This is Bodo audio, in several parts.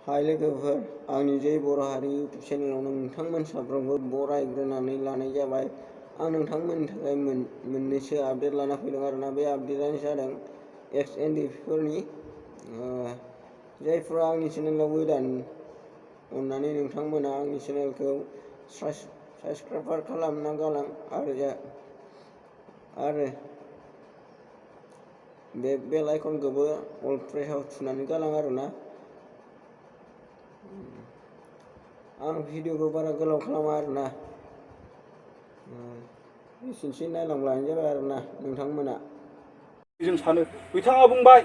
हाय लोगोफोर, आंनि जै बर' हारि इउटुब चेनेलाव नोंथांमोन साफ्रोमबो बरायग्रोनानै लानाय जाबाय। आं नोंथांमोननि थाखाय मोननैसो आपडेट लाना फैदों आरोना। बे आपडेटआनो जादों XNDP-फोरनि। जायफोरा आंनि चेनेलाव गोदान, अननानै नोंथांमोना आंनि चेनेलखौ साबस्क्राइब खालामना गालां आरो बे बेल आइकनखौबो अल प्रेसआव थुनानै गालां आरोना। आं भिडिअखौ बारा गोलाव खालामा आरोना, एसेनोसै नायलांब्लानो जाबाय आरोना नोंथांमोना। जों सानो बिथाङा बुंबाय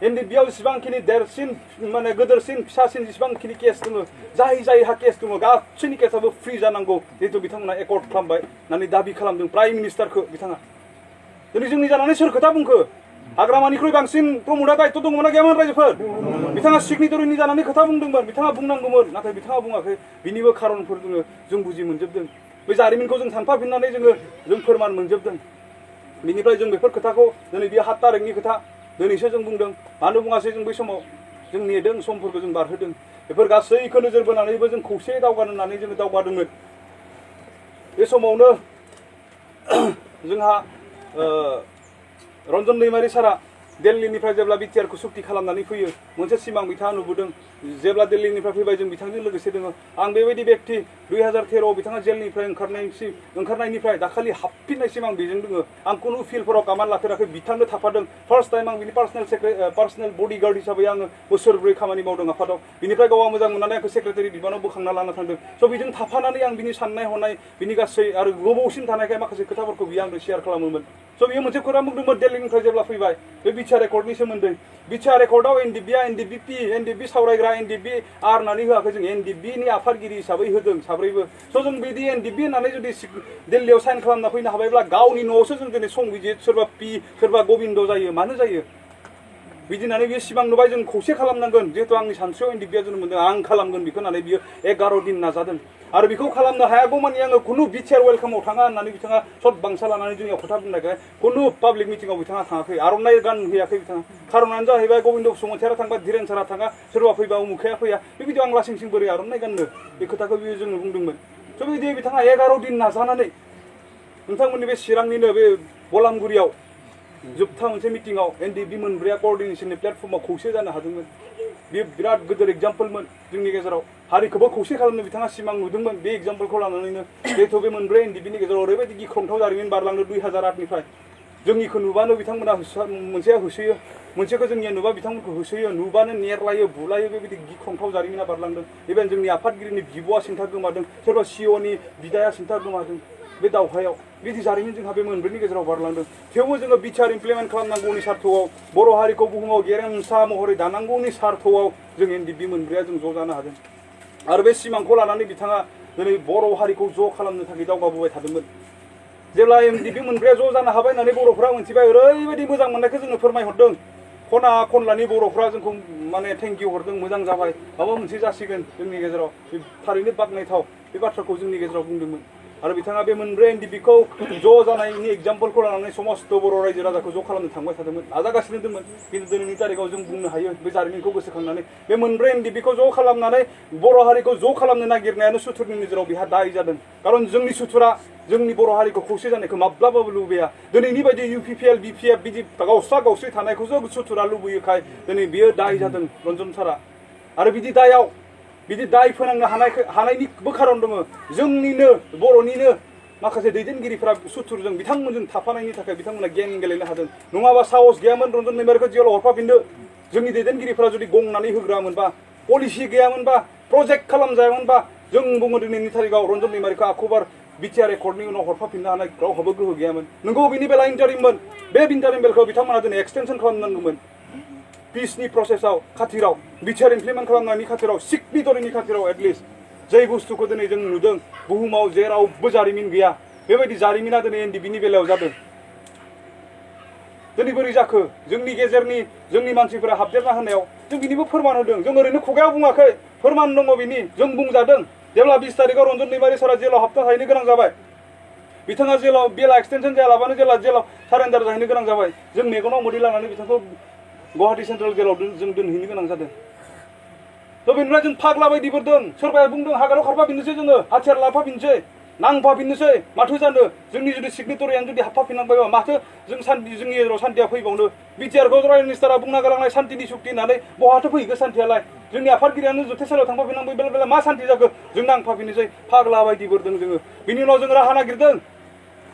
एनडिपिआव जेसेबांखिनि देरसिन माने गोदोरसिन फिसासिन जेसेबांखिनि केस दङ, जायहा केस दङ गासैनि केसाबो फ्रि जानांगौ, जिहेतु बिथांमोना एकर्ड खालामबाय होननानै दाबि खालामदों प्राइम मिनिस्टारखौ बिथाङा। दिनै जोंनि जानानै सोर खोथा बुंखो? हाग्रामानिख्रुइ बांसिन प्रमदआ दायित्व दङमोन ना गैयामोन रायजोफोर? बिथाङा सिगनेटरिनि जानानै खोथा बुंदोंमोन, बिथाङा बुंनांगौमोन, नाथाय बिथाङा बुङाखै। बिनिबो खारनफोर दङ, जों बुजि मोनजोबदों। बे जारिमिनखौ जों सानफाफिननानै जों फोरमान मोनजोबदों। बिनिफ्राय जों बेफोर खोथाखौ दिनै बे 7 तारिखनि खोथा दिनैसो जों बुंदों। मानो बुङासै जों बै समाव? जों नेदों, समफोरखौ जों बारहोदों। बेफोर गासैखौ नोजोर बोनानैबो जों खौसे दावगानो होननानै जोङो दावगादोंमोन। बे समावनो जोंहा रन्जन दैमारि सारा दिल्लीनिफ्राय जेब्ला बिटिआरखौ सुक्ति खालामनानै फैयो, मोनसे सिमां बिथाङा नुबोदों। जेब्ला दिल्लीनिफ्राय फैबाय, जों बिथांजों लोगोसे दङ। आं बेबायदि व्यक्ति 2013आव बिथाङा जेलनिफ्राय ओंखारनायनिफ्राय दाखालि हाबफिननायसिम आं बेजों दङ। आं खुनु फिल्डफोराव कामान लाफेराखै, बिथांनो थाफादों। फार्स्ट टाइम आं बिनि पार्सनेल बडिगार्ड हिसाबै आङो बोसोरब्रै खामानि मावदों आफादाव। बिनिफ्राय गावआ मोजां मोननानै आंखौ सेक्रेटारि बिबानाव बोखांना लाना थांदों। स' बिजों थाफानानै आं बिनि साननाय हनाय, बिनि गासै आरो गोबावसिन थानायखाय माखासे खोथाफोरखौ बियो आंनो शेयार खालामोमोन। स' बियो मोनसे खोथा बुंदोंमोन दिल्लीनिफ्राय जेब्ला फैबाय, बे बिटिआर एकर्डनि सोमोन्दै। बिटिआर एकर्डआव एनडिपिआ एनडिपि सावरायग्रा एनडिपि आर होननानै होआखै, जों एनडिपिनि आफादगिरि हिसाबै होदों साब्रैबो। स' जों बिदि एनडिपि होननानै जुदि दिल्लीयाव साइन खालामना फैनो हाबायब्ला, गावनि न'आवसो जों दिनै संबिजित, सोरबा पि, सोरबा गबिन्द जायो। मानो जायो? बिदि होननानै बियो सिमां नुबाय, जों खौसे खालामनांगोन। जिहेतु आंनि सानस्रियाव एनडिपिआ जोनोम मोनदों, आं खालामगोन बेखौ होननानै बियो 11 दिन नाजादों। आरो बेखौ खालामनो हायागौमानि आङो खुनु बिटिआर वेलकामाव थाङा होननानै बिथाङा सत बांसा लानानै जोंनियाव खोथा बुंनायखाय खुनु पाब्लिक मिटिंआव बिथाङा थाङाखै, आर'नाइ गान हैयाखै बिथाङा। खारनानो जाहैबाय गबिन्द बसुमतारिया थांबा, धीरेन सारा थाङा, सोरबा फैबा उमुखाया फैया। बेबायदियाव आं लासिं सिं बोरै आर'नाइ गाननो, बे खोथाखौ बियो जोंनो बुंदोंमोन। स' बिदि बिथाङा 11 दिन नाजानानै नोंथांमोननि बे चिरांनिनो बे बलामगुरियाव जोबथा मोनसे मिटिंआव एनडिपि मोनब्रैया क'अर्डिनेशननि प्लेटफर्माव खौसे जानो हादोंमोन। बेयो बिराद गिदिर एग्जाम्पलमोन जोंनि गेजेराव। हारिखौबो खौसे खालामनो बिथाङा सिमां नुदोंमोन। बे एग्जाम्पलखौ लानानैनो जिहेतु बे मोनब्रै एनडिपिनि गेजेराव ओरैबायदि गिख्रंथाव जारिमिन बारलांदों 2008निफ्राय। जोंनिखौ नुबानो बिथांमोना मोनसेया होसोयो, मोनसेखौ जोंनिया नुबा बिथांमोनखौ होसोयो, नुबानो नेरलायो, बुलायो। बेबायदि गिख्रंथाव जारिमिना बारलांदों। इभेन जोंनि आफादगिरिनि बिब'आ सिन्था गोमादों, सोरबा सिअ'नि बिदाया सिन्था गोमादों बे दावहायाव। बिदि जारिमिन जोंहा बे मोनब्रैनि गेजेराव बारलांदों। थेवबो जोङो बिटिआर इमप्लिमेन्ट खालामनांगौनि सार्थआव, बर' हारिखौ बुहुमाव गेरेमसा महरै दानांगौनि सार्थआव जों एनडिपि मोनब्रैया जों ज' जानो हादों। आरो बे सिमांखौ लानानै बिथाङा दिनै बर' हारिखौ ज' खालामनो थाखाय दावगाबोबाय थादोंमोन। जेब्ला एनडिपि मोनब्रैया ज' जानो हाबाय होननानै बर'फ्रा मोनथिबाय, ओरैबायदि मोजां मोननायखौ जोंनो फोरमायहरदों। खना खनलानि बर'फ्रा जोंखौ माने थेंकिउ हरदों, मोजां जाबाय, माबा मोनसे जासिगोन जोंनि गेजेराव। थारैनो बाख्नायथाव बे बाथ्राखौ जोंनि गेजेराव बुंदोंमोन। आरो बिथाङा बे मोनब्रै एनडिपिखौ ज' जानायनि एग्जाम्पलखौ लानानै समस्त बर' रायजो राजाखौ ज' खालामनो थांबाय थादोंमोन, नाजागासिनो दंमोन। खिन्थु दिनैनि तारिखाव जों बुंनो हायो, बे जारिमिनखौ गोसोखांनानै बे मोनब्रै एनडिपिखौ ज' खालामनानै बर' हारिखौ ज' खालामनो नागिरनायानो सुथुरनि नोजोराव बेहा दाय जादों। खारन जोंनि सुथुरा जोंनि बर' हारिखौ खौसे जानायखौ माब्लाबाबो लुबैया। दिनैनि बायदि इउपिपिएल बिपिएफ बिदि गावस्रा गावस्रि थानायखौसो सुथुरा लुबैयोखाय दिनै बियो दाय जादों रन्जन सारा। आरो बिदि दाय फोनांनो हानायनिबो खारन दङ। जोंनिनो बर'निनो माखासे दैदेनगिरिफ्रा सुथुरजों बिथांमोनजों थाफानायनि थाखाय बिथांमोना गेम गेलेनो हादों। नङाबा साहस गैयामोन रन्जन दैमारिखौ जेलाव हरफाफिनदो। जोंनि दैदेनगिरिफ्रा जुदि गंनानै होग्रामोनबा, पलिसि गैयामोनबा, प्रजेक्ट खालामजायामोनबा, जों बुङो दिनैनि तारिखाव रन्जन दैमारिखौ आखुबार बिटिआर एकर्डनि उनाव हरफाफिननो हानाय रावहाबो गोहो गैयामोन। नंगौ, बिनि बेला इन्टारिममोन। बे इन्टारिम बेलखौ बिथांमोना दिनै एक्सटेनसन खालामनांगौमोन। पिसनि प्रसेसआव खाथिराव, बिटिआर इमप्लिमेन्ट खालामनायनि खाथिराव, सिगनेटरिनि खाथिराव एटलिस्ट जाय बुस्थुखौ दिनै जों नुदों बुहुमाव जेरावबो जारिमिन गैया, बेबायदि जारिमिना दिनै एनडिपिनि बेलायाव जादों। दिनै बोरै जाखो? जोंनि गेजेरनि जोंनि मानसिफोरा हाबदेरना होनायाव जों बिनिबो फोरमान होदों। जों ओरैनो खुगायाव बुङाखै, फोरमान दङ बिनि। जों बुंजादों। जेब्ला 20 तारिखाव रन्जन दैमारि सारा जेलाव हाबना थाहैनो गोनां जाबाय, बिथाङा जेलाव बेला एक्सटेनसन जायालाबानो जेलाव सारेन्डार जाहैनो गोनां जाबाय, जों मेगनाव मोदै लानानै बिथांखौ गुवाहाटी सेन्ट्रेल जेलाव जों दोनहैनो गोनां जादों। थ' बेनिफ्राय जों फाग्ला बायदिफोर दं सोरबाया बुंदों हाग्रायाव खारफाफिननोसै जोङो हाथियार लाफाफिननोसै नांफाफिननोसै माथो जानो जोंनि जुदि सिगनेटरियानो जुदि हाबफाफिननांबायबा माथो जों जोंनि गेजेराव सान्थिया फैबावनो बिटिआरखौ प्राइम मिनिस्टारा बुंना गालांनाय सान्थिनि सुक्ति होननानै बहाथो फैगोन सान्थियालाय जोंनि आफादगिरियानो जुथेसालियाव थांफाफिननांबाय बेले बेले मा सान्थि जाखो जों नांफाफिननोसै फाग्ला बायदिफोर दं जोङो बिनि उनाव जों राहा नागिरदों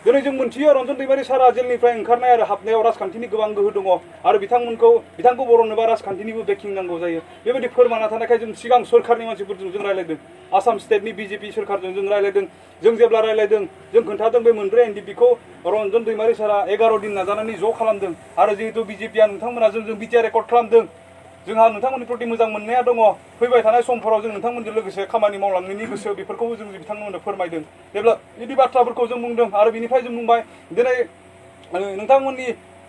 दिनै जों मोनथियो रन्जन दैमारि सारा जेलनिफ्राय ओंखारनाय आरो हाबनायाव राजखान्थिनि गोबां गोहो दङ आरो बिथांखौ बरननोबा राजखान्थिनिबो बेकिं नांगौ जायो बेबायदि फोरमाना थानायखाय जों सिगां सरकारनि मानसिफोरजों जों रायलायदों आसाम स्टेटनि बिजेपि सरकारजों जों रायलायदों जों जेब्ला रायलायदों जों खोन्थादों बे मोनब्रै एनडिपिखौ रन्जन दैमारि सारा 11 दिन नाजानानै ज' खालामदों आरो जिहेतु बिजेपिया नोंथांमोना जों बिटिआर रेकर्ड खालामदों जोंहा नोंथांमोननि प्रति मोजां मोननाया दङ फैबाय थानाय समफोराव जों नोंथांमोनजों लोगोसे खामानि मावलांनायनि गोसो बेफोरखौबो जों बिथांमोननो फोरमायदों जेब्ला बिदि बाथ्राफोरखौ जों बुंदों आरो बिनिफ्राय जों बुंबाय दिनै नोंथांमोननि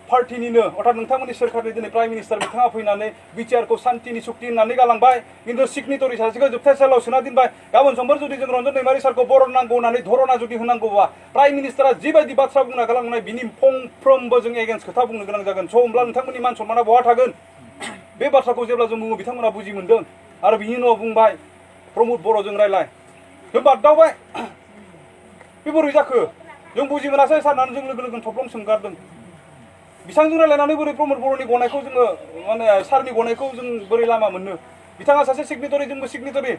पार्टिनिनो अर्थात नोंथांमोननि सोरखारनि दिनै प्राइम मिनिस्टार बिथाङा फैनानै बिटिआरखौ सान्थिनि सुक्ति होननानै गालांबाय खिन्थु सिगनेटरि सासेखौ जोबथेसालियाव सोना दोनबाय गाबोन समफोर जुदि जों रन्जन दैमारि सारखौ बरननांगौ होननानै धरना जुदि होनांगौबा प्राइम मिनिस्टारा जिबायदि बाथ्रा बुंना गालांनाय बिनि फंफ्रोमबो जों एगेन्स्ट खोथा बुंनो गोनां जागोन स' होमब्ला नोंथांमोननि मान सन्माना बहा थागोन बे बाथ्राखौ जेब्ला जों बुङो बिथांमोना बुजि मोनदों आरो बिनि उनाव बुंबाय प्रमद बर'जों रायलाय जों बागदावबाय बे बोरै जाखो जों बुजि मोनासै सारनानै जों लोगो लोगो थब्लं सोंगारदों बिथांजों रायलायनानै बोरै प्रमद बर'नि गनायखौ जोङो माने सारनि गनायखौ जों बोरै लामा मोननो बिथाङा सासे सिगनेटरि जोंबो सिगनेटरि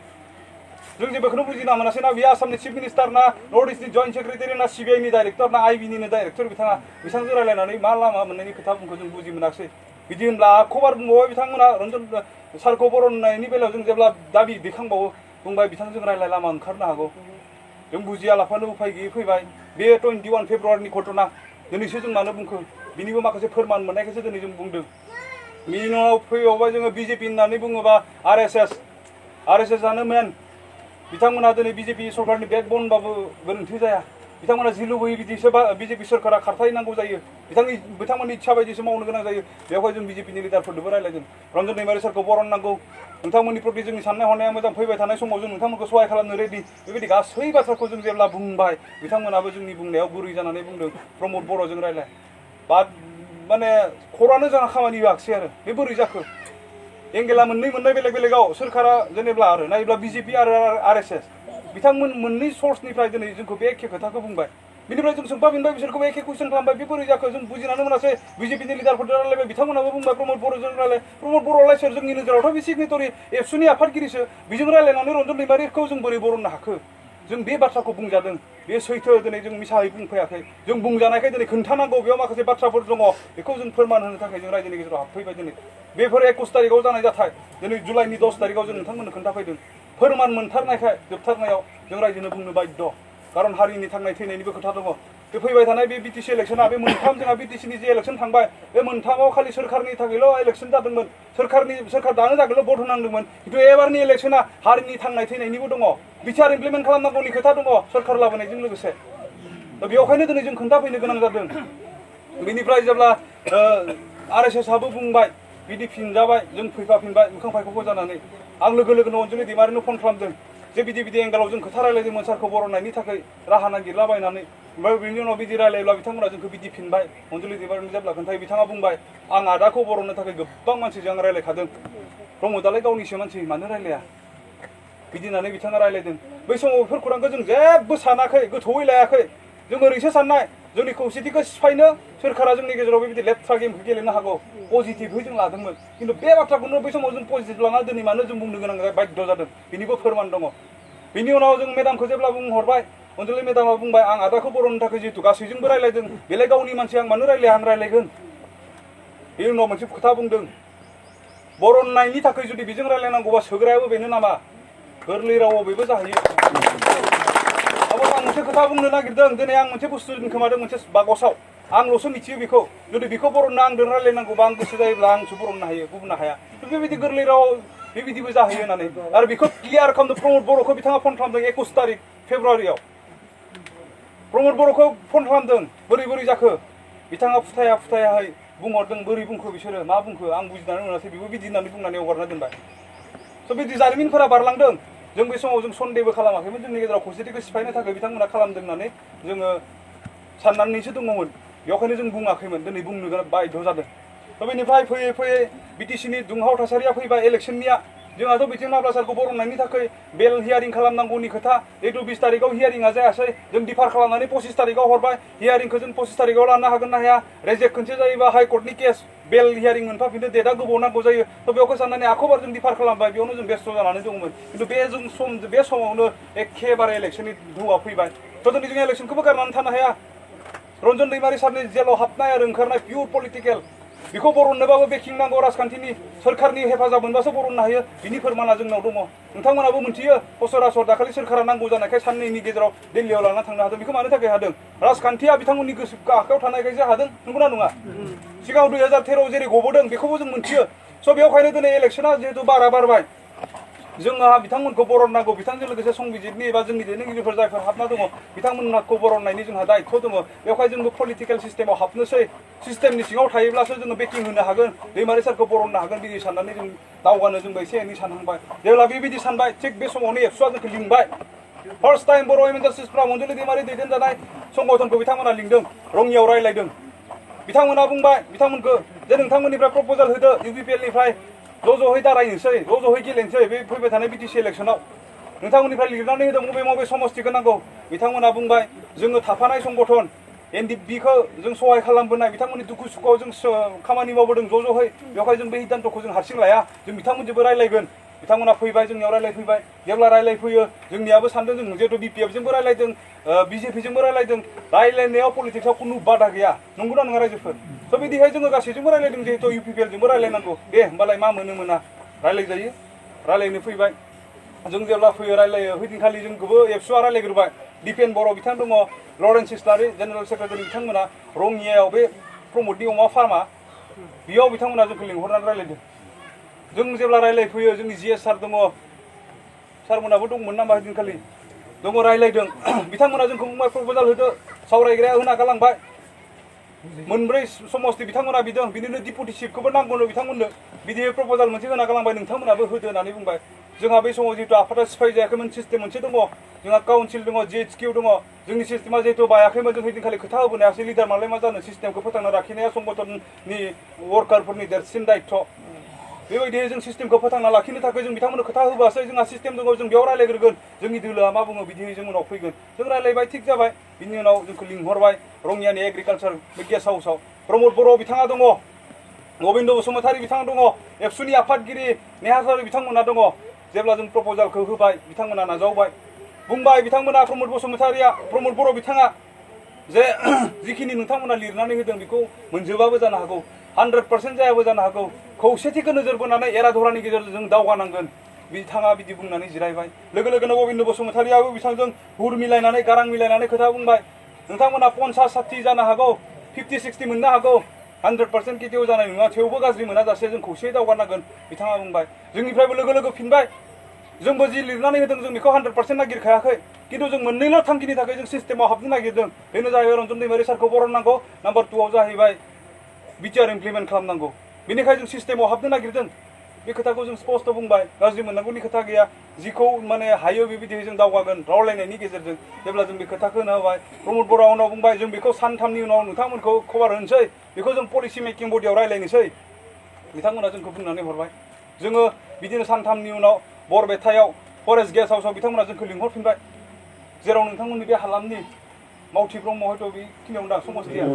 जों जेबोखौनो बुजिना मोनासै ना बियो आसामनि चिफ मिनिस्टार ना नर्थ इस्टनि जइन्ट सेक्रेटारि ना सिबिआइनि डाइरेक्टर ना आइबिनिनो डाइरेक्टर बिथांजों रायलायनानै मा लामा मोननायनि खोथा बुंखौ जों बुजि मोनाखिसै बिदि होनब्ला खबर बुंबावबाय बिथांमोना रन्जन सारखौ बरननायनि बेलायाव जों जेब्ला दाबि दैखांबावो बुंबाय बिथांजों रायलाय लामा ओंखारनो हागौ जों बुजिया लाफानो उफाय गैयै फैबाय बे 21 फेब्रुवारिनि घटना दिनैसो जों मानो बुंखो बिनिबो माखासे फोरमान मोननायखायसो दिनै जों बुंदों बिनि उनाव फैबावबाय जोङो बिजेपि होननानै बुङोबा आरएसएस आनो मेन बिथांमोना दिनै बिजेपि सरकारनि बेकबनबाबो गोरोन्थि जाया बिथांमोना जि लुबैयो बिदिसो बिजेपि सरकारा खारथायनांगौ जायो बिथांमोननि इच्छा बायदिसो मावनो गोनां जायो बेवहाय जों बिजेपिनि लिडारफोरनोबो रायलायदों रन्जन दैमारि सारखौ बरननांगौ नोंथांमोननि प्रति जोंनि साननाय हनाया मोजां फैबाय थानाय समाव जों नोंथांमोनखौ सहाय खालामनो रेडि बेबायदि गासै बाथ्राखौ जों जेब्ला बुंबाय बिथांमोनाबो जोंनि बुंनायाव गुरै जानानै बुंदों प्रमद बर'जों रायलाय माने खरानो जोंहा खामानि होआखिसै आरो बे बोरै जाखो एंगेला मोननै बेलेग बेलेगाव सोरखारा जेनेब्ला आरो नायोब्ला बिजेपि आरो आरएसएस बिथांमोन मोननै सर्सनिफ्राय दिनै जोंखौ बे एखे खोथाखौ बुंबाय बिनिफ्राय जों सोंफाफिनबाय बिसोरखौबो एखे कुइसन खालामबाय बे बोरै जाखो जों बुजिनानै मोनासै बिजेपिनि लिडारफोरजों रायलायबाय बिथांमोनाबो बुंबाय प्रमद बर'जों रायलाय प्रमद बर'आलाय सोर जोंनि नोजोरावथ' बे सिगनेटरि एबसुनि आफादगिरिसो बिजों रायलायनानै रन्जन दैमारिखौ जों बोरै बरननो हाखो जों बे बाथ्राखौ बुंजादों बे सैथो दिनै जों मिसायै बुंफैयाखै जों बुंजानायखाय दिनै खोन्थानांगौ बेयाव माखासे बाथ्राफोर दङ बेखौ जों फोरमान होनो थाखाय जों रायजोनि गेजेराव हाबफैबाय दिनै बेफोर 21 तारिखआव जानाय जाथाय दिनै जुलाइनि 10 तारिखआव जों नोंथांमोननो खोन्थाफैदों फोरमान मोनथारनायखाय जोबथारनायाव जों रायजोनो बुंनो बाध्य खारन हारिनि थांनाय थैनायनिबो खोथा दङ बे फैबाय थानाय बे बिटिसि इलेक्शना बे मोनथाम जोंहा बिटिसिनि जे इलेक्शन थांबाय बे मोनथामाव खालि सोरखारनि थाखायल' इलेक्शन जादोंमोन सोरखार दानो थाखायल' भट होनांदोंमोन खिन्थु एबारनि इलेक्शना हारिनि थांनाय थैनायनिबो दङ बिचार इमप्लिमेन्ट खालामनांगौनि खोथा दङ सोरखार लाबोनायजों लोगोसे बेवहायनो दिनै जों खोन्थाफैनो गोनां जादों बेनिफ्राय जेब्ला आरएसएसआबो बुंबाय बिदि फिनजाबाय जों फैफाफिनबाय मोखां फायख'खौ जानानै आं लोगो लोगोनो अनजुलि दैमारिनो फन खालामदों जे बिदि एंगेलाव जों खोथा रायलायदोंमोन सारखौ बरननायनि थाखाय राहा नागिरलाबायनानै ओमफ्राय बिनि उनाव बिदि रायलायोब्ला बिथांमोना जोंखौ बिदि फिनबाय अनजुलि दैमारिनो जेब्ला खोन्थायो बिथाङा बुंबाय आं आदाखौ बरननो थाखाय गोबां मानसिजों आं रायलायखादों प्रमदालाय गावनिसो मानसि मानो रायलाया बिदि होननानै बिथाङा रायलायदों बै समाव बेफोर खौरांखौ जों जेबो सानाखै गोथौयै लायाखै जों ओरैसो साननाय जोंनि खौसेथिखौ सिफायनो सोरखारा जोंनि गेजेराव बेबायदि लेथ्रा गेमखौ गेलेनो हागौ पजिटिभै जों लादोंमोन खिन्थु बे बाथ्राखौनो बै समाव जों पजिटिभ लाना दिनै मानो जों बुंनो गोनां बाध्य जादों बिनिबो फोरमान दङ बिनि उनाव जों मेडामखौ जेब्ला बुंहरबाय अनजुलि मेडामा बुंबाय आं आदाखौ बरननो थाखाय जिहेतु गासैजोंबो रायलायदों बेलाय गावनि मानसि आं मानो रायलाया आं रायलायगोन बेनि उनाव मोनसे खोथा बुंदों बरननायनि थाखाय जुदि बेजों रायलायनांगौबा सोग्रायाबो बेनो नामा गोरलै रावाव बेबो जाहैयो आं मोनसे खोथा बुंनो नागिरदों दिनै आं मोनसे बुस्थु खोमादों मोनसे बागसाव आंल'सो मिथियो बेखौ जुदि बेखौ बरननो आंजों रायलायनांगौबा आं गोसो जायोब्ला आंसो बरननो हायो गुबुना हाया बेबायदि गोरलै राव बेबायदिबो जाहैयो होननानै आरो बेखौ क्लियार खालामदों प्रमद बर'खौ बिथाङा फन खालामदों 21 तारिख फेब्रुवारियाव प्रमद बर'खौ फन खालामदों बोरै जाखो बिथाङा फुथायाहै बुंहरदों बोरै बुंखो बिसोरो मा बुंखो आं बुजिनानै मोनासै बेबो बिदि होननानै बुंनानै हगारना दोनबाय स' बिदि जारिमिनफोरा बारलांदों जों बे समाव जों सन्देहबो खालामाखैमोन जोंनि गेजेराव खौसेथिखौ सिफायनो थाखाय बिथांमोना खालामदों होननानै जोङो साननानैसो दङमोन बेवहायनो जों बुङाखैमोन दिनै बुंनो बाध्य जादों थ' बेनिफ्राय फैयै बिटिसिनि दुंहाव थासारिया फैबाय इलेक्शननिया जोंहाथ' बिथिं नाब्ला सारखौ बरननायनि थाखाय बेल हियारिं खालामनांगौनि खोथा जिहेतु 20 तारिखआव हियारिंआ जायासै जों डिफार खालामनानै 25 तारिखआव हरबाय हियारिंखौ जों 25 तारिखआव लानो हागोन ना हाया रेजेक्ट खनसे जायोबा हाइकर्टनि केस बेल हियारिं मोनफाफिनो डेटआ गोबाव नांगौ जायो थ' बेयावखौ साननानै आखबार जों डिफार खालामबाय बेयावनो जों बेस्थ' जानानै दंमोन खिन्थु बे समावनो एखेबारे इलेक्सननि धुवा फैबाय थ' दिनै जों इलेक्सनखौबो गारनानै थानो हाया रन्जन दैमारि सारनि जेलाव हाबनाय आरो ओंखारनाय पियर पलिटिकेल बेखौ बरननोबाबो बेकिं नांगौ राजखान्थिनि सोरखारनि हेफाजाब मोनबासो बरननो हायो बिनि फोरमाना जोंनाव दङ नोंथांमोनाबो मोनथियो सरासर दाखालि सोरखारा नांगौ जानायखाय साननैनि गेजेराव दिल्लीयाव लाना थांनो हादों बेखौ मानो थाखाय हादों राजखान्थिया बिथांमोननि गोसो आखायाव थानायखायसो हादों नंगौना नङा सिगाङाव 2013 जेरै गबोदों बेखौबो जों मोनथियो स' बेवहायनो दिनै इलेक्सना जिहेतु बारा बारबाय जोंहा बिथांमोनखौ बरननांगौ बिथांजों लोगोसे संबिजितनि एबा जोंनि दैदेनगिरिफोर जायफोर हाबना दङ बिथांमोनखौ बरननायनि जोंहा दायित्व दङ बेवहाय जोंबो पलिटिकेल सिस्टेमाव हाबनोसै सिस्टेमनि सिङाव थायोब्लासो जोङो बेकिं होनो हागोन दैमारि सारखौ बरननो हागोन बिदि साननानै जों दावगानो जोंबो एसे एनै सानहांबाय जेब्ला बेबायदि सानबाय थिग बे समावनो एबसुआ जोंखौ लिंबाय फार्स्ट टाइम बर' वुमेन जास्टिसफ्रा अनजुलि दैमारि दैदेनजानाय संगठनखौ बिथांमोना लिंदों रङियाव रायलायदों बिथांमोना बुंबाय बिथांमोनखौ जे नोंथांमोननिफ्राय प्रप'जाल होदो UPPLनिफ्राय ज'-ज'है दारायनोसै ज'-ज'है गेलेनोसै बे फैबाय थानाय BTC इलेक्सनाव नोंथांमोननिफ्राय लिरनानै होदों बबे बबे समस्थिखौ नांगौ बिथांमोना बुंबाय जोङो थाफानाय संगठन NDPखौ जों सहाय खालामबोनाय बिथांमोननि दुखु सुखुआव जों खामानि मावबोदों ज'-ज'है बेवहाय जों बे सिद्धान्तखौ जों हारसिं लाया जों बिथांमोनजोंबो रायलायगोन बिथांमोना फैबाय जोंनियाव रायलायफैबाय जेब्ला रायलायफैयो जोंनियाबो सानदों जों जिहेतु BPFजोंबो रायलायदों BJPजोंबो रायलायदों रायलायनायाव पलिटिक्सआव खुनु बादा गैया नंगौना नङा रायजोफोर स' बिदिहाय जोङो गासैजोंबो रायलायदों जिहेतु UPPLजोंबो रायलायनांगौ दे होमबालाय मा मोनो मोना रायलायजायो रायलायनो फैबाय जों जेब्ला फैयो रायलायो हैदिनखालि जोंखौबो एबसुआ रायलायग्रोबाय दिपेन बर' बिथां दङ लरेन्स इस्लारि जेनेरेल सेक्रेटारि बिथांमोना रङियायाव बे प्रमदनि अमा फार्मा बेयाव बिथांमोना जोंखौ लिंहरनानै रायलायदों जों जेब्ला रायलायफैयो जोंनि GS सार दङ सारमोनाबो दंमोन नामा हैदिनखालि दङ रायलायदों बिथांमोना जोंखौ बुंबाय प्रप'जाल होदो सावरायग्राया होना गालांबाय मोनब्रै समस्ति बिथांमोना बिदों बिदिनो डिपुटि चिफखौबो नांगौनो बिथांमोननो बिदि प्रप'जाल मोनसे होना गालांबाय नोंथांमोनाबो होदो होननानै बुंबाय जोंहा बै समाव जिहेतु आफादा सिफाय जायाखैमोन सिस्टेम मोनसे दङ जोंहा काउन्सिल दङ GHQ दङ जोंनि सिस्टेमा जिहेतु बायाखैमोन जों हैदिनखालि खोथा होबोनो हायासै लिडार मालाय मा जानो सिस्टेमखौ फोथांना लाखिनाया संगठननि वर्कारफोरनि देरसिन दायित्व बेबायदि जों सिस्टेमखौ फोथांना लाखिनो थाखाय जों बिथांमोननो खोथा होबोआसै जोंहा सिस्टेम दङ जों बेयाव रायलायग्रोगोन जोंनि दोलोआ मा बुङो बिदियै जों उनाव फैगोन जों रायलायबाय थिग जाबाय बिनि उनाव जोंखौ लिंहरबाय रङियानि एग्रिकालचार गेस्ट हाउसआव प्रमद बर' बिथाङा दङ गबिन्द बसुमतारी बिथाङा दङ एबसुनि आफादगिरि नेहाथारि बिथांमोना दङ जेब्ला जों प्रप'जालखौ होबाय बिथांमोना नाजावबाय बुंबाय बिथांमोना प्रमद बसुमतारीया प्रमद बर' बिथाङा जे जिखिनि नोंथांमोना लिरनानै होदों बेखौ मोनजोबाबो जानो हागौ 100% जायाबो जानो हागौ खौसेथिखौ नोजोर बोनानै एराधरानि गेजेरजों जों दावगानांगोन बिथाङा बिदि बुंनानै जिरायबाय लोगो लोगोनो गबिन्द बसुमतारीयाबो बिथांजों हुर मिलायनानै गारां मिलायनानै खोथा बुंबाय नोंथांमोना 50-60 जानो हागौ 50-60 मोननो हागौ 100% केटिअ जानाय नङा थेवबो गाज्रि मोनाजासे जों खौसेयै दावगानांगोन बिथाङा बुंबाय जोंनिफ्रायबो लोगो लोगो फिनबाय जोंबो जि लिरनानै होदों जों बेखौ 100% नागिरखायाखै किन्तु जों मोननैल' थांखिनि थाखाय जों सिस्टेमाव हाबनो नागिरदों बेनो जाहैबाय रन्जन दैमारि सारखौ बरननांगौ नाम्बार 2 आव जाहैबाय बिटिआर इमप्लिमेन्ट खालामनांगौ बेनिखायनो जों सिस्टेमाव हाबनो नागिरदों बे खोथाखौ जों स्पष्ट बुंबाय गाज्रि मोननांगौनि खोथा गैया जिखौ माने हायो बेबायदियै जों दावगागोन रावलायनायनि गेजेरजों जेब्ला जों बे खोथाखौ होना होबाय प्रमद बर'आ उनाव बुंबाय जों बेखौ सानथामनि उनाव नोंथांमोनखौ खबर होनोसै बेखौ जों पलिसि मेकिं बडियाव रायलायनोसै बिथांमोना जोंखौ बुंनानै हरबाय जोङो बिदिनो सानथामनि उनाव बरपेटायाव फरेस्ट गेस्ट हाउसआव बिथांमोना जोंखौ लिंहरफिनबाय जेराव नोंथांमोननि बे हालामनि मावथि ब्रह्म हयथ' बेखिनियावनो दं समस्थिया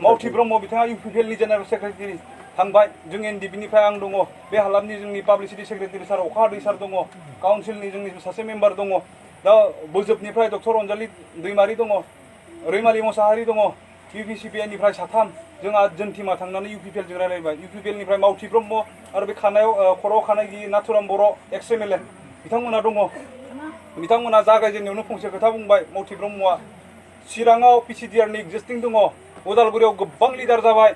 मावथि ब्रह्म बिथाङा UPPLनि जेनेरेल सेक्रेटारि थांबाय जों NDPनिफ्राय आं दङ बे हालामनि जोंनि पाब्लिसिटि सेक्रेटारि सार अखाहादै सार दङ काउन्सिलनि जोंनि सासे मेम्बार दङ दा बोजोबनिफ्राय डक्टर अनजालि दैमारि दङ रैमालि मोसाहारि दङ UPCPIनिफ्राय साथाम जोंहा जोंथिमा थांनानै UPPLजों रायलायबाय UPPLनिफ्राय मावथि ब्रह्म आरो बे खानायाव खर'आव खानाय गैयि नाथुराम बर' एक्स MLA बिथांमोना दङ बिथांमोना जागायजेननायावनो फंसे खोथा बुंबाय मावथि ब्रह्मआ चिराङाव PCDRनि एक्जिस्टिं दङ उदालगुरियाव गोबां लिडार जाबाय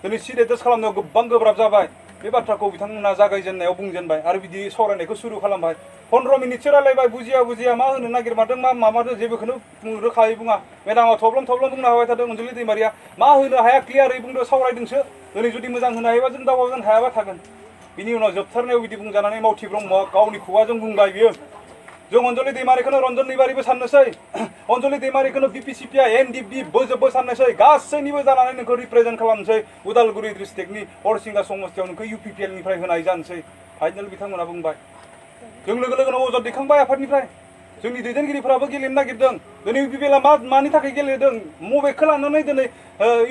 दिनै सिट एडजास्ट खालामनायाव गोबां गोब्राब जाबाय बे बाथ्राखौ बिथांमोना जागायजेननायाव बुंजेनबाय आरो बिदि सावरायनायखौ सुरु खालामबाय 15 मिनिटसो रायलायबाय बुजिया मा होनो नागिरमारदों मा माबादों जेबोखौनो रोखायै बुङा मेदामा थब्लं बुंना होबाय थादों अनजुलि दैमारिया मा होनो हाया क्लियारै बुंदो सावरायदोंसो दिनै जुदि मोजां होनो हायोबा जों दावगागोन हायाबा थागोन बिनि उनाव जोबथारनायाव बिदि बुंजानानै मावथि ब्रह्मआ गावनि खुगाजों बुंबाय बियो जों अनजलि दैमारिखौनो रन्जन दैमारिबो साननोसै अनजलि दैमारिखौनो बिपिसिपिआ एनडिपि बोजोबबो साननोसै गासैनिबो जानानै नोंखौ रिप्रेजेन्ट खालामनोसै उदालगुरि डिस्ट्रिक्टनि हरिसिंगा समस्तियाव नोंखौ UPPL निफ्राय होनाय जानोसै फाइनाल बिथांमोना बुंबाय जों लोगो लोगोनो अजद दैखांबाय आफादनिफ्राय जोंनि दैदेनगिरिफोराबो गेलेनो नागिरदों दिनै UPPL आ मानि थाखाय गेलेदों मबेखौ लानानै दिनै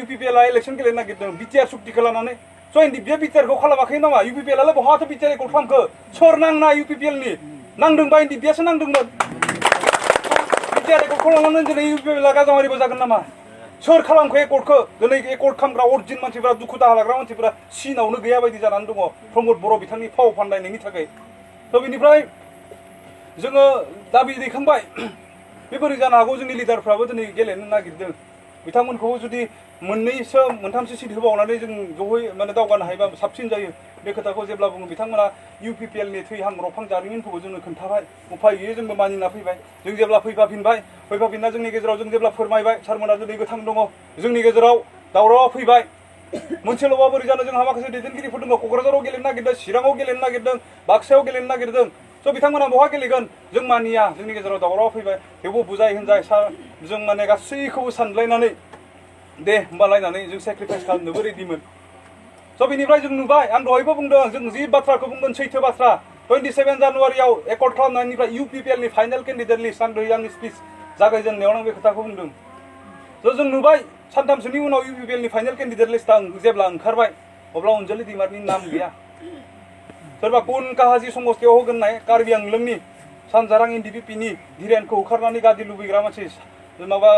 UPPL आ इलेक्सन गेलेनो नागिरदों बिटिआर सुक्तिखौ लानानै स' एनडिपिआ बिटिआरखौ खालामाखै नामा UPPL आलाय बहाथो बिटिआर एकर्ड खालामखो सोर नांना UPPL नि नांदोंबा एनडिपिआसो नांदोंमोन बिटिआर एकर्डखौ लानानै दिनै UPPL आ गाजामारिबो जागोन नामा सोर खालामखो एकर्डखौ दिनै एकर्ड खालामग्रा अरिजिन मानसिफोरा दुखु दाहा लाग्रा मानसिफोरा सिनावनो गैया बायदि जानानै दङ प्रमद बर' बिथांनि फाव फान्दायनायनि थाखाय स' बेनिफ्राय जोङो दाबि दैखांबाय बे बोरै जानो हागौ जोंनि लिडारफ्राबो दिनै गेलेनो नागिरदों बिथांमोनखौ जुदि मोननैसो मोनथामसो सिट होबावनानै जों जयै माने दावगानो हायोबा साबसिन जायो बे खोथाखौ जेब्ला बुङो बिथांमोना UPPL नि थैहां रफां जारिमिनफोरखौ जोंनो खोन्थाबाय उफाय गैयै जोंबो मानिना फैबाय जों जेब्ला फैफाफिनना जोंनि गेजेराव जों जेब्ला फोरमायबाय सारमोना दिनै गोथां दङ जोंनि गेजेराव दावरावआ फैबाय मोनसेल'बा बोरै जानो जोंहा माखासे दैदेनगिरिफोर दङ क'क्राझाराव गेलेनो नागिरदों चिराङाव गेलेनो नागिरदों बाक्सायाव गेलेनो नागिरदों स' बिथांमोना बहा गेलेगोन जों मानिया जोंनि गेजेराव दावरावआ फैबाय बेबो बुजाय होनजाय जों माने गासैखौबो सानलायनानै दे होमबालायनानै जों सेक्रिफाइस खालामनोबो रेडिमोन स' बेनिफ्राय जों नुबाय आं दहायबो बुंदों जों जि बाथ्राखौ बुंगोन सैथो बाथ्रा 27 जानुवारियाव एकर्ड खालामनायनिफ्राय UPPL नि फाइनाल केन्डिडेट लिस्ट आं दहाय आंनि स्पिच जागायजेननायाव आं बे खोथाखौ बुंदों स' जों नुबाय सानथामसोनि उनाव UPPL नि फाइनाल केन्डिडेट लिस्टआ जेब्ला ओंखारबाय अब्ला अनजलि दैमारिनि नाम गैया सोरबा कुन काहाजी समस्तियाव होगोननाय कार्बि आंलंनि सानजारां NDPP नि धीरेनखौ होखारनानै गादि लुबैग्रा मानसि माबा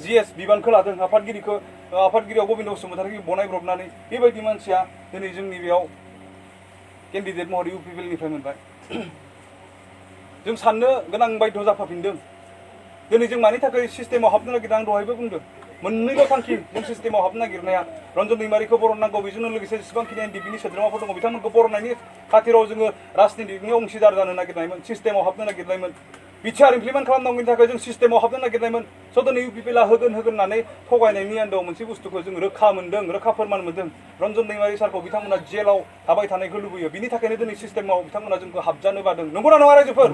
GS बिबानखौ लादों आफादगिरियाव गबिन्द बसुमतारीखौ बनायब्रबनानै बेबायदि मानसिया दिनै जोंनि बेयाव केन्डिडेट महरै UPPL निफ्राय मोनबाय जों साननो गोनां बायध' जाफाफिनदों दिनै जों मानि थाखाय सिस्टेमाव हाबनो नागिरदों आं दहायबो बुंदों मोननैल' थांखि जों सिस्टेमाव हाबनो नागिरनाया रन्जन दैमारिखौ बरननांगौ बेजोंनो लोगोसे जेसेबांखिनि NDP नि सोद्रोमाफोर दङ बिथांमोनखौ बरननायनि खाथिराव जोङो राजनितिकनि अंशीदार जानो नागिरनायमोन सिस्टेमाव हाबनो नागिरनायमोन बिटिआर इमप्लिमेन्ट खालामनांगौनि थाखाय जों सिस्टेमाव हाबनो नागिरनायमोन स' दिनै UPPL आ होगोन होननानै थगायनायनि आन्दोआव मोनसे बुस्थुखौ जों रोखा मोनदों रोखा फोरमान मोनदों रन्जन दैमारि सारखौ बिथांमोना जेलाव थाबाय थानायखौ लुबैयो बिनि थाखायनो दिनै सिस्टेमाव बिथांमोना जोंखौ हाबजानो बादों नंगौना नङा रायजोफोर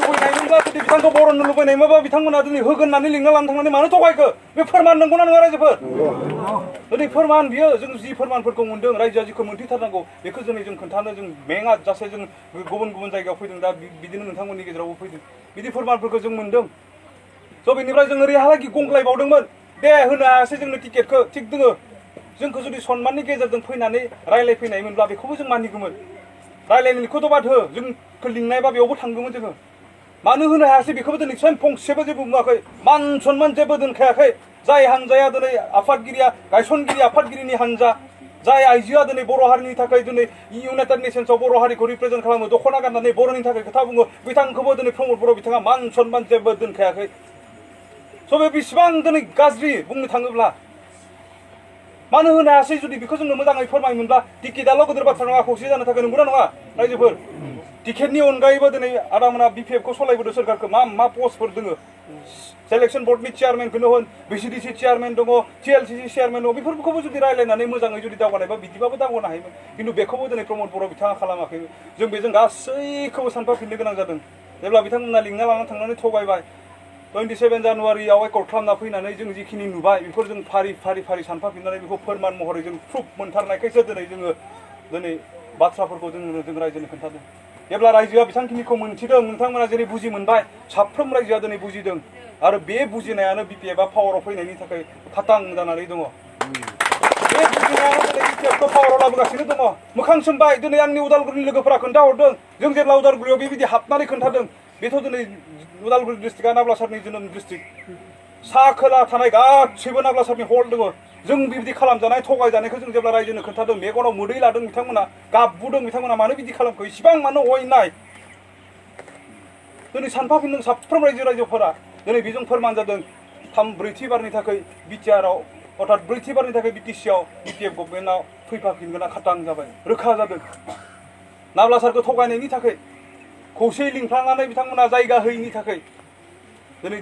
लुबैनायमोनब्ला जुदि बिथांखौ बरननो लुबैनायमोनबा बिथांमोना दिनै होगोन होननानै लिंना लानो थांनानै मानो थगायखो बे फोरमान नंगौना नङा रायजोफोर दिनै फोरमान बियो जों जि फोरमानफोरखौ मोनदों रायजोआ जिखौ मोनथिथारनांगौ बेखौ दिनै जों खोन्थानो जों मेङा जासे जों गुबुन गुबुन जायगायाव फैदों दा बिदिनो नोंथांमोननि गेजेरावबो फैदों बिदि फोरमानफोरखौ जों मोनदों स' बेनिफ्राय जों ओरैहालागि गंग्लायबावदोंमोन दे होनो हायासै जोंनो टिकेटखौ थिग दोङो जोंखौ जुदि सनमाननि गेजेरजों फैनानै रायलायफैनायमोनब्ला बेखौबो जों मानिगौमोन रायलायनायखौथ' बाद हो जोंखौ लिंनायबा बेयावबो थांगौमोन जोङो मानो होनो हायासै बेखौबो दिनै फंसेबो जेबो बुङाखै मान सनमान जेबो दोनखायाखै जाय हानजाया दिनै आफादगिरिया गायसनगिरि आफादगिरिनि हानजा जाय आइजोआ दिनै बर' हारिनि थाखाय दिनै इउनाइटेड नेशन्सआव बर' हारिखौ रिप्रेजेन्ट खालामो दख'ना गाननानै बर'नि थाखाय खोथा बुङो बिथांखौबो दिनै प्रमद बर' बिथाङा मान सनमान जेबो दोनखायाखै स' बे बेसेबां दिनै गाज्रि बुंनो थाङोब्ला मानो होनो हायासै जुदि बेखौ जोंनो मोजाङै फोरमायमोनब्ला टिकेटआल' गिदिर बाथ्रा नङा खौसे जानो थाखाय नंगौना नङा रायजोफोर टिकेटनि अनगायैबो दिनै आदामोना BPF खौ सलायबोदों सोरखारखौ मा पस्टफोर दोङो सेलेक्सन बर्डनि चेयारमेनखौनो होन BCDC चेयारमेन दङ TLCC चेयारमेन दङ बेफोरखौबो जुदि रायलायनानै मोजाङै जुदि दावगानायबा बिदिबाबो दावगानो हायोमोन खिन्थु बेखौबो दिनै प्रमद बर' बिथाङा खालामाखै जों बेजों गासैखौबो सानफाफिननो गोनां जादों जेब्ला बिथांमोना लिंना लाना थांनानै थगायबाय 27 जानुवारियाव एकर्ड खालामना फैनानै जों जिखिनि नुबाय बेखौ जों फारि सानफाफिननानै बेखौ फोरमान महरै जों प्रुफ मोनथारनायखायसो दिनै बाथ्राफोरखौ जों रायजोनो खोन्थादों जेब्ला रायजोआ बिथांखिनिखौ मोनथिदों नोंथांमोना जेरै बुजि मोनबाय साफ्रोम रायजोआ दिनै बुजिदों आरो बे बुजिनायानो BPF आ पावाराव फैनायनि थाखाय खातां जानानै दङ बे बुजिनायानो दिनै BPF खौ पावाराव लाबोगासिनो दङ मोखां सोमबाय दिनै आंनि उदालगुरिनि लोगोफोरा खोन्थाहरदों जों जेब्ला उदालगुरियाव बेबायदि हाबनानै खोन्थादों बेथ' दिनै उदालगुरि डिस्ट्रिक्टआ नाब्लासारनि जोनोम डिस्ट्रिक्ट सा खोला थानाय गासैबो नाब्लासारनि हल दङ जों बिदि खालामजानाय थगायजानायखौ जों जेब्ला रायजोनो खोन्थादों मेगनाव मोदै लादों बिथांमोना गाबबुदों बिथांमोना मानो बिदि खालामखो इसिबां मानो अयनाय दिनै सानफाफिनदों साफ्रोम रायजोफोरा दिनै बेजों फोरमान जादों 3-4थि बारनि थाखाय बिटिआरआव अर्थात 4थि बारनि थाखाय BTC आव BPF गभर्नमेन्टआव फैफाफिनगोना खातां जाबाय रोखा जादों नाब्लासारखौ थगायनायनि थाखाय खौसे लिंफ्लांनानै बिथांमोना जायगा होयैनि थाखाय दिनै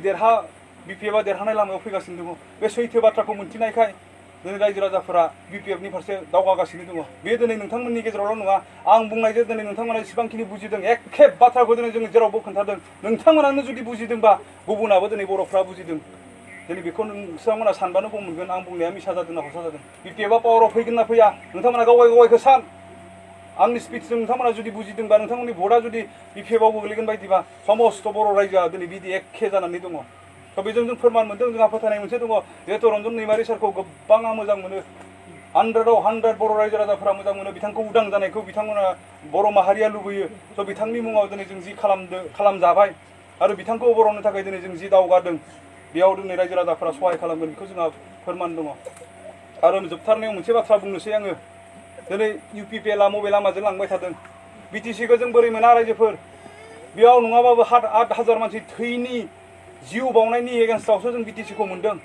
BPF आ देरहानाय लामायाव फैगासिनो दङ बे सैथो बाथ्राखौ मोनथिनायखाय दिनै रायजो राजाफोरा BPFनि फारसे दावगागासिनो दङ बे दिनै नोंथांमोननि गेजेरावल' नङा आं बुंनायजों दिनै नोंथांमोना जेसेबांखिनि बुजिदों एखे बाथ्राखौ दिनै जों जेरावबो खोन्थादों नोंथांमोनानो जुदि बुजिदोंबा गुबुनाबो दिनै बर'फ्रा बुजिदों दिनै बेखौ नोंथांमोना सानबानो मोनगोन आं बुंनाया मिसा जादों ना हसा जादों BPFआ पावाराव फैगोन ना फैया नोंथांमोना गावगायखौ सान आंनि स्पिचजों नोंथांमोना जुदि बुजिदोंबा नोंथांमोननि भटआ जुदि BPFआव गोग्लैगोन बायदिबा समस्त बर' रायजोआ दिनै बिदि एखे जानानै दङ स' बेजों जों फोरमान मोनदों जोंहा फोथायनाय मोनसे दङ जिहेतु रन्जन दैमारि सारखौ गोबाङा मोजां मोनो 100आव 100 बर' रायजो राजाफोरा मोजां मोनो बिथांखौ उदां जानायखौ बिथांमोना बर' माहारिया लुबैयो स' बिथांनि मुङाव दिनै जों जि खालामजाबाय आरो बिथांखौ बर'नो थाखाय दिनै जों जि दावगादों बेयाव दिनै रायजो राजाफोरा सहाय खालामगोन बेखौ जोंहा फोरमान दङ आरो जोबथारनायाव मोनसे बाथ्रा बुंनोसै आङो दिनै UPPLआ मबे लामाजों लांबाय थादों BTCखौ जों बोरै मोना रायजोफोर बेयाव नङाबाबो 8,000 मानसि थैनि जिउ बावनायनि एगेन्स्टआवसो जों BTCखौ मोन्दों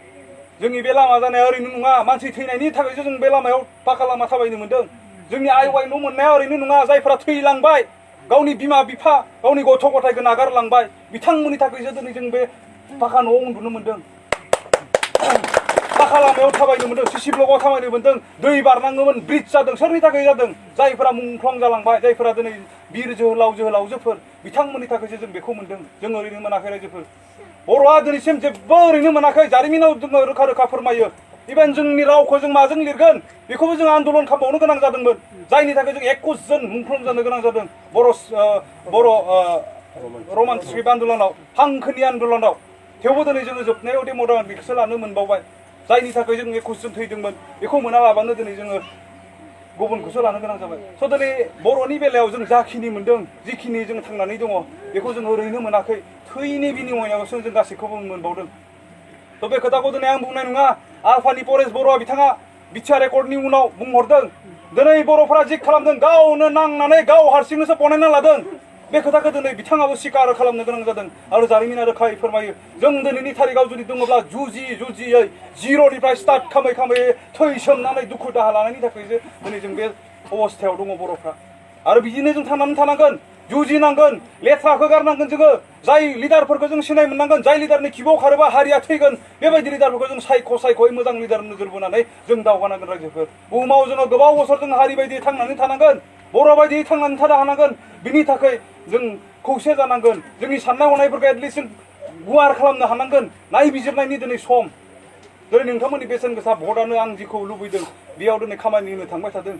जोंनि बे लामा जानाया ओरैनो नङा मानसि थैनायनि थाखायसो जों बे लामायाव पाका लामा थाबायनो मोन्दों जोंनि आइ न' मोननाया ओरैनो नङा जायफोरा थैलांबाय गावनि बिमा बिफा गावनि गथ' गथायखौ नागारलांबाय बिथांमोननि थाखायसो दिनै जों बे पाका न'आव उन्दुनो मोन्दों पाका लामायाव थाबायनो मोन्दों CC ब्लकआव थाबायनो मोन्दों दै बारनाङोमोन ब्रिज जादों सोरनि थाखाय जादों जायफोरा मुंख्लं जालांबाय जायफोरा दिनै बिर जोहोलावजोफोर बिथांमोननि थाखायसो जों बेखौ मोन्दों जों ओरैनो मोनाखै रायजोफोर बर'आ दिनैसिम जेबो ओरैनो मोनाखै जारिमिनाव जोङो रोखा रोखा फोरमायो इभेन जोंनि रावखौ जों माजों लिरगोन बेखौबो जों आन्दलन खालामबावनो गोनां जादोंमोन जायनि थाखाय जों 21 जन मुंख्लं जानो गोनां जादों बर' रमान स्क्रिप्ट आन्दलनाव हांखोनि आन्दलनाव थेवबो दिनै जोङो जोबनायाव डेम'क्रेसिखौसो लानो मोनबावबाय जायनि थाखाय जों 21 जन थैदोंमोन बेखौ मोनालाबानो दिनै जोङो गुबुनखौसो लानो गोनां जाबाय स' दिनै बर'नि बेलायाव जों जाखिनि मोन्दों जिखिनि जों थांनानै दङ बेखौ जों ओरैनो मोनाखै थैनि बिनिमयावसो जों गासैखौबो मोनबावदों थ' बे खोथाखौ दिनै आं बुंनाय नङा आलफानि परेश बर'आ बिथाङा बिटिआर रेकर्डनि उनाव बुंहरदों दिनै बर'फोरा जि खालामदों गावनो नांनानै गाव हारसिंनोसो बनायना लादों बे खोथाखौ दिनै बिथाङाबो स्वीकार खालामनो गोनां जादों आरो जारिमिना रोखायै फोरमायो जों दिनैनि थारिखआव जुदि दङब्ला जुजियै जिर'निफ्राय स्टार्ट खालामै थैसोमनानै दुखु दाहा लानायनि थाखायसो दिनै जों बे अबस्थायाव दङ बर'फ्रा आरो बिदिनो जों थांनानै थानांगोन जुजिनांगोन लेथ्राखौ गारनांगोन जोङो जाय लिडारफोरखौ जों सिनाय मोननांगोन जाय लिडारनि खिबुआव खारोबा हारिया थैगोन बेबायदि लिडारफोरखौ जों सायख'यै मोजां लिडार नोजोर बोनानै जों दावगानांगोन रायजोफोर बुहुमाव जोङो गोबाव बोसोर जों हारि बायदियै थांनानै थानांगोन बर' बायदियै थांनानै थानो हानांगोन बिनि थाखाय जों खौसे जानांगोन जोंनि साननाय हनायफोरखौ एटलिस्ट जों गुवार खालामनो हानांगोन नायबिजिरनायनि दिनै सम दिनै नोंथांमोननि बेसेन गोसा भटआनो आं जिखौ लुबैदों बेयाव दिनै खामानि होनो थांबाय थादों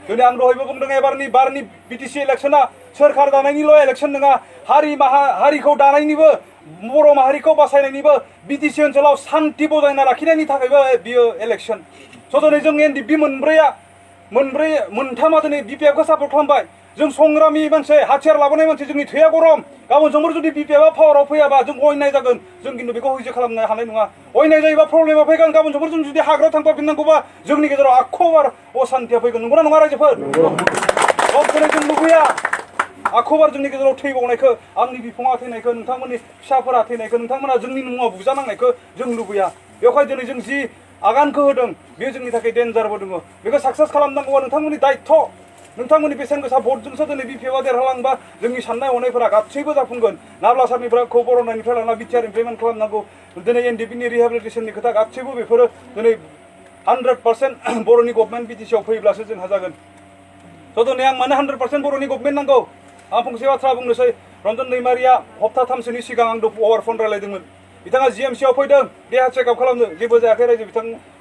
दिनै आं दहायबो बुंदों बारनि BTC इलेक्सना सोरखार दानायनिल' इलेक्सन नङा हारिखौ दानायनिबो बर' माहारिखौ बासायनायनिबो BTC ओनसोलाव सान्थि बजायना लाखिनायनि थाखायबो बियो इलेक्सन स' दिनै जों NDP मोनथामा दिनै BPFखौ सापर्ट खालामबाय जों संग्रामि मानसि हाथियार लाबोनाय मानसि जोंनि थैया गरम गाबोन समफोर जुदि BPFआ पावाराव फैयाबा जों अयनाय जागोन जों खिन्थु बेखौ हैज खालामनो हानाय नङा अयनाय जायोबा प्रब्लेमा फैगोन गाबोन समफोर जों जुदि हाग्रायाव थांफिननांगौबा जोंनि गेजेराव आखबार असान्थिया फैगोन नंगौना नङा रायजोफोर दिनै जों लुबैया आखबार जोंनि गेजेराव थैबावनायखौ आंनि बिफङा थैनायखौ नोंथांमोननि फिसाफोरा थैनायखौ नोंथांमोना जोंनि मुङाव बुजानांनायखौ जों लुबैया बेवहाय दिनै जों जि आगानखौ होदों बेयो जोंनि थाखाय डेन्जारबो दङ बेखौ साक्सेस खालामनांगौआ नोंथांमोननि दायित्व नोंथांमोननि बेसेन गोसा भटजोंसो दिनै BPFआ देरहालांबा जोंनि साननाय हनायफोरा गासैबो जाफुंगोन नाब्ला सारनिफ्राय बर'नानिफ्राय लाना बिटिआर इमप्लिमेन्ट खालामनांगौ दिनै NDPनि रिहेबिलिटेसननि खोथा गासैबो बेफोरो दिनै 100% बर'नि गभर्नमेन्ट BTCआव फैब्लासो जोंहा जागोन स' दिनै आं मानो 100% बर'नि गभर्नमेन्ट नांगौ आं फंसे बाथ्रा बुंनोसै रन्जन दैमारिया हप्ताथामसोनि सिगां आं अभार फन रायलायदोंमोन बिथाङा GMCआव फैदों देहा चेकआप खालामनो जेबो जायाखै रायजो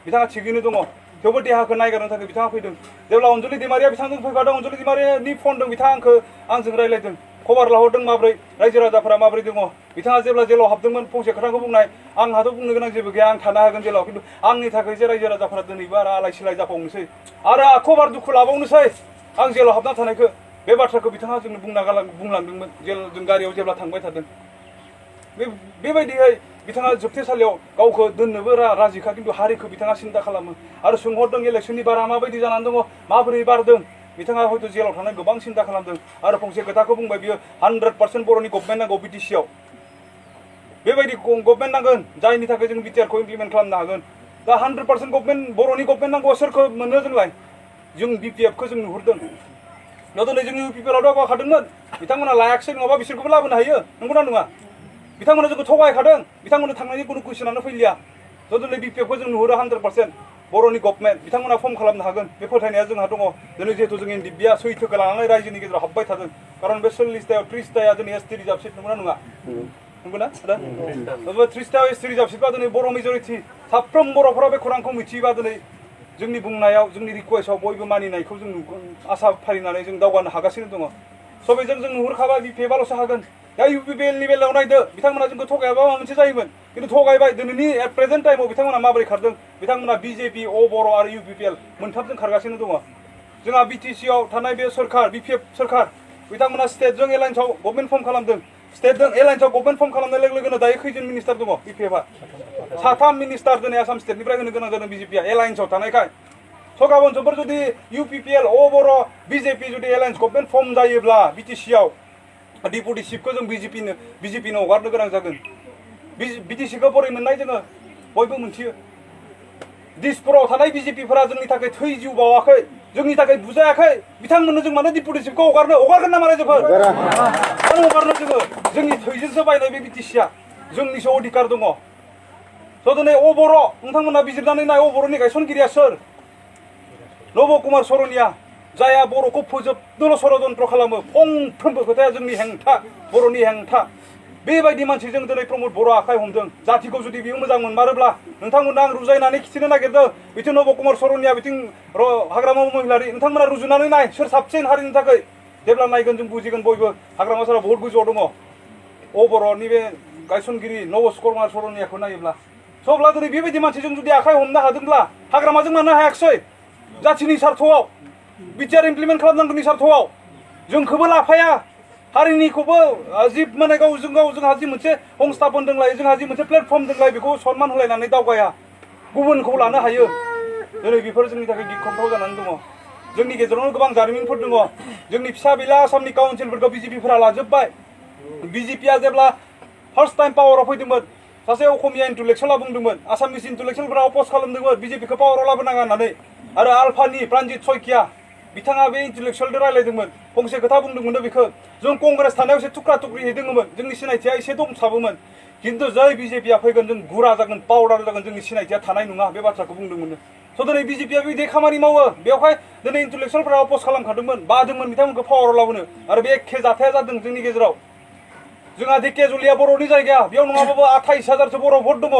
बिथाङा थिगैनो दङ थेवबो देहाखौ नायगारनो थाखाय बिथाङा फैदों जेब्ला अनजलि दैमारिया बिथांजों फैफादों अनजलि दैमारिनि फन दं बिथाङा आंजों रायलायदों खबर लाहरदों माब्रै रायजो राजाफोरा माब्रै दङ बिथाङा जेब्ला जेलाव हाबदोंमोन फंसे खोथाखौ बुंनाय आंहाथ' बुंनो गोनां जेबो गैया आं थानो हागोन जेलाव खिन्थु आंनि थाखाय जे रायजो राजाफोरा दिनैबो आरो आलाय सिलाय जाबावनोसै आरो आखबार दुखु लाबावनोसै आं जेलाव हाबना थानायखौ बे बाथ्राखौ बिथाङा जोंनो बुंलांदोंमोन जों गारियाव जेब्ला थांबाय थादों बेबायदियै बिथाङा जोबथेसालियाव गावखौ दोननोबो राजिखा खिन्थु हारिखौ बिथाङा सिन्था खालामो आरो सोंहरदों इलेक्सननि बारा माबायदि जानानै दङ माबोरै बारदों बिथाङा हयथ' जेलाव थानाय गोबां सिन्था खालामदों आरो फंसे खोथाखौ बुंबाय बियो 100% बर'नि गभर्नमेन्ट नांगौ BTCआव बेबायदि गभर्नमेन्ट नांगोन जायनि थाखाय जों बिटिआरखौ इमप्लिमेन्ट खालामनो हागोन दा 100% बर'नि गभर्नमेन्ट नांगौ सोरखौ मोनो जोंलाय जों BPFखौ जों नुहुरदों दिनै जोंनि UPPLआव दावगाखादोंमोन बिथांमोना लायाखिसै नङाबा बिसोरखौबो लाबोनो हायो नंगौना नङा बिथांमोना जोंखौ थगायखादों बिथांमोननो थांनायनि कुनु कुइसनानो फैलिया दिनै BPFखौ जों नुहुरो 100% बर'नि गभर्नमेन्ट बिथांमोना फर्म खालामनो हागोन बे फोथायनाया जोंहा दङ दिनै जिहेतु जोंनि दिब्या सैथोखौ लानानै रायजोनि गेजेराव हाबबाय थादों खारन बे 40थायाव 30थाया दिनै एसटि रिजार्भ सिट नंगौना नङा नंगौना आदा 30थायाव एसटि रिजार्भ सिटबा दिनै बर' मेजरिटि साफ्रोम बर'फोरा बे खौरांखौ मिथियोबा दिनै जोंनि बुंनायाव जोंनि रिक्वेस्टआव बयबो मानिनायखौ जों नुगोन आसा फारिनानै जों दावगानो हागासिनो दङ स' बेजों जों नुहुरखाबाय बिपिएफआल'सो हागोन दा इउपिपिएलनि बेलायाव नायदो बिथांमोना जोंखौ थगायाबा माबा मोनसे जायोमोन खिन्थु थगायबाय दिनैनि एट प्रेजेन्ट टाइमाव बिथांमोना माबोरै खारदों बिथांमोना बिजेपि बर' आरो इउपिपिएल मोनथामजों खारगासिनो दङ जोंहा बिटिसिआव थानाय बे सरकार बिपिएफ सरकार बिथांमोना स्टेटजों एलायन्सआव गभर्नमेन्ट फर्म खालामदों स्टेटजों एलायन्सआव गभर्नमेन्ट फर्म खालामनाय लोगो लोगोनो दायो खैजन मिनिस्टार दङ बिपिएफआ साथाम मिनिस्टार दिनै आसाम स्टेटनिफ्राय होनो गोनां जादों बिजेपिआ एलायन्सआव थानायखाय स' गाबोन समफोर जुदि इउपिपिएल बर' बिजेपि जुदि एलायन्स गभर्नमेन्ट फर्म जायोब्ला बिटिसिआव डिपुटि चिफखौ जों बिजेपिनो हगारनो गोनां जागोन बिटिसिखौ बोरै मोननाय जोङो बयबो मोनथियो दिसपुराव थानाय बिजेपिफोरा जोंनि थाखाय थै जिउ बावाखै जोंनि थाखाय बुजायाखै बिथांमोननो जों मानो डिपुटि चिफखौ हगारगोन ना मालाय जोंफोर मानो हगारनो जोङो जोंनि थैजोंसो बायनाय बे बिटिसिआ जोंनिसो अधिकार दङ स' दिनै बर' नोंथांमोना बिजिरनानै नाय बर'नि गायसनगिरिया सोर नब कुमार सरनिया जाया बर'खौ फोजोबनोल' षड़यन्त्र खालामो फंफ्रोमबो खोथाया जोंनि हेंथा बर'नि हेंथा बेबायदि मानसिजों दिनै प्रमद बर' आखाइ हमदों जातिखौ जुदि बियो मोजां मोनमारोब्ला नोंथांमोना आं रुजायनानै खिथिनो नागिरदों बिथिं नब कुमार सरनिया बिथिं हाग्रामा महिलारि नोंथांमोना रुजुनानै नाय सोर साबसिन हारिनि थाखाय जेब्ला नायगोन जों बुजिगोन बयबो हाग्रामा सारा बहुत गोजौआव दङ बर'नि बे गायसनगिरि नब कुमार सरनियाखौ नायोब्ला सब्ला दिनै बेबायदि मानसिजों जुदि आखाइ हमनो हादोंब्ला हाग्रामाजों मानो हायाखिसै जातिनि सार्थआव बिटिआर इमप्लिमेन्ट खालामनांगौनि सार्थआव जोंखौबो लाफाया हारिनिखौबो जि माने गावजों गाव जोंहा जि मोनसे संस्थापन दंलायो जोंहा जि मोनसे प्लेटफर्म दंलायो बेखौ सनमान होलायनानै दावगाया गुबुनखौ लानो हायो दिनै बेफोर जोंनि थाखाय गिख्रंथाव जानानै दङ जोंनि गेजेरावनो गोबां जारिमिनफोर दङ जोंनि फिसा बिला आसामनि काउन्सिलफोरखौ बिजेपिफोरा लाजोब्बाय बिजेपिआ जेब्ला फार्स्ट टाइम पावाराव फैदोंमोन सासे अखमिया इन्टेलेक्सुवेला बुंदोंमोन आसामिस इन्टेलेक्सुवेलफोरा अपज खालामदोंमोन बिजेपिखौ पावाराव लाबोनाङा होननानै आरो आलफानि प्रानजित सयकिया बिथाङा बे इन्टेलेक्सुवेलजों रायलायदोंमोन फंसे खोथा बुंदोंमोन बेखौ जों कंग्रेस थानायाव एसे थुख्रा थुख्रि हैदोंमोन जोंनि सिनायथिया एसे दंसाबोमोन खिन्थु जै बिजेपिआ फैगोन जों गुरा जागोन पाउडार जागोन जोंनि सिनायथिया थानाय नङा बे बाथ्राखौ बुंदोंमोन स' दिनै बिजेपिआ बिदि खामानि मावो बेवहाय दिनै इन्टेलेक्सुवेलफोरा अपज खालामखादोंमोन बादोंमोन बिथांमोनखौ पावाराव लाबोनो आरो बे एखे जाथाया जादों जोंनि गेजेराव जोंहा धेकियाजुलिया बर'नि जायगा बेयाव नङाबाबो 28,000सो बर' भट दङ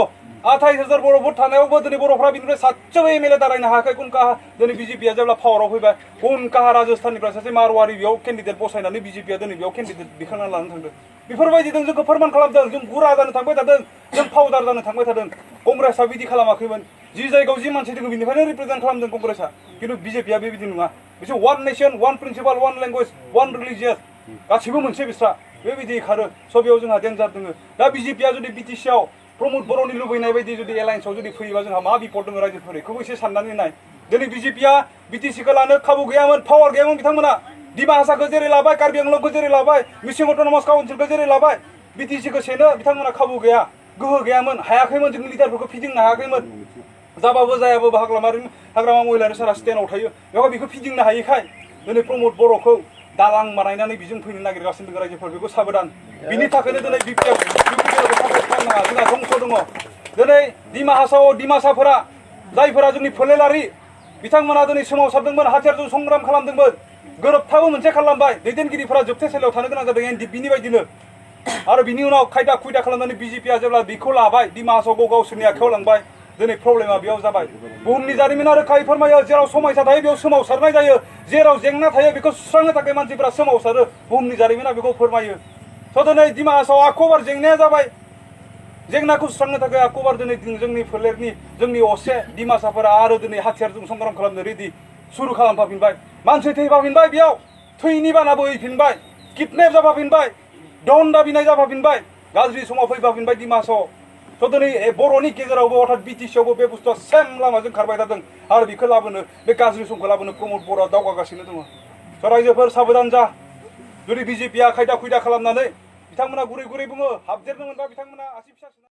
28,000 बर' भट थानायावबो दिनै बर'फ्रा बिनिफ्राय सासेबो एमएलए दारायनो हायाखै गुन काहा दिनै बिजेपिआ जेब्ला पावाराव फैबाय गुन काहा राजस्थाननिफ्राय सासे मारवारि बेयाव केन्डिडेट बसायनानै बिजेपिआ दिनै बेयाव केन्डिडेट दिखांनानै लानो थांदों बेफोरबायदिजों जोंखौ फोरमान खालामदों जों गुरा जानो थांबाय थादों जों पाउडार जानो थांबाय थादों कंग्रेसआ बिदि खालामाखैमोन जि जायगायाव जि मानसि दङ बिनिफ्रायनो रिप्रेजेन्ट खालामदों कंग्रेसआ खिन्थु बिजेपिआ बेबायदि नङा बिसोर one nation one principal one language one religious गासिबो मोनसे बिस्रा बेबायदि खारो स' बेयाव जोंहा डेन्जार दङ दा बिजेपिआ जुदि बिटिसिआव प्रमद बर'नि लुबैनाय बायदि जुदि एलायन्सआव जुदि फैयोबा जोंहा मा बिपद दङ रायजोफोर बेखौबो एसे साननानै नाय दिनै बिजेपिआ बिटिसिखौ लानो खाबु गैयामोन पावार गैयामोन बिथांमोना डिमा हासाखौ जेरै लाबाय कार्बि आंलंखौ जेरै लाबाय मिसिं अट'नमास काउन्सिलखौ जेरै लाबाय बिटिसिखौ सेनो बिथांमोना खाबु गैया गोहो गैयामोन हायाखैमोन जोंनि लिडारफोरखौ फिदिंनो हायाखैमोन जाबाबो जायाबो हाग्रामा महिलारि सारा स्टेन्डआव थायो बेवहाय बेखौ फिदिंनो हायैखाय दिनै प्रमद बर'खौ दालां बानायनानै बिजों फैनो नागिरगासिनो दङ रायजोफोर बेखौ साबधान बिनि थाखायनो दिनै जोंहा धंस दङ दिनै डिमा हासाव डिमासाफोरा जायफोरा जोंनि फोलेरारि बिथांमोना दिनै सोमावसारदोंमोन हाथियारजों संग्राम खालामदोंमोन गोरोबथाबो मोनसे खालामबाय दैदेनगिरिफोरा जोबथेसालियाव थानो गोनां जादों एनडिएफबिनि बायदिनो आरो बिनि उनाव खायदा खुयदा खालामनानै बिजेपिआ जेब्ला बिखौ लाबाय डिमा हासावखौ गावसोरनि आखायाव लांबाय दिनै प्रब्लेमा बेयाव जाबाय बुहुमनि जारिमिना रोखायै फोरमायो जेराव समायसा थायो बेयाव सोमावसारनाय जायो जेराव जेंना थायो बेखौ सुस्रांनो थाखाय मानसिफोरा सोमावसारो बुहुमनि जारिमिना बेखौ फोरमायो स' दिनै डिमा हासाव आखबार जेंनाया जाबाय जेंनाखौ सुस्रांनो थाखाय आखबार दिनै जोंनि फोलेरनि जोंनि असे डिमासाफोरा आरो दिनै हाथियारजों संग्राम खालामनो रेडि सुरु खालामफाफिनबाय मानसि थैफाफिनबाय बेयाव थैनि बाना बोहैफिनबाय किडनेप जाफाफिनबाय दन दाबिनाय जाफाफिनबाय गाज्रि समाव फैफाफिनबाय डिमासाव स' दिनै बर'नि गेजेरावबो अर्थात बिटिसिआवबो बे बुस्थुआ सेम लामाजों खारबाय थादों आरो बेखौ लाबोनो बे गाज्रि समखौ लाबोनो प्रमद बर'आ दावगागासिनो दङ स' रायजोफोर साबधान जा जुदि बिजेपिआ खायदा खुयदा खालामनानै बिथांमोना गुरै गुरै बुङो हाबदेरनो मोनबा बिथांमोना आसि फिसा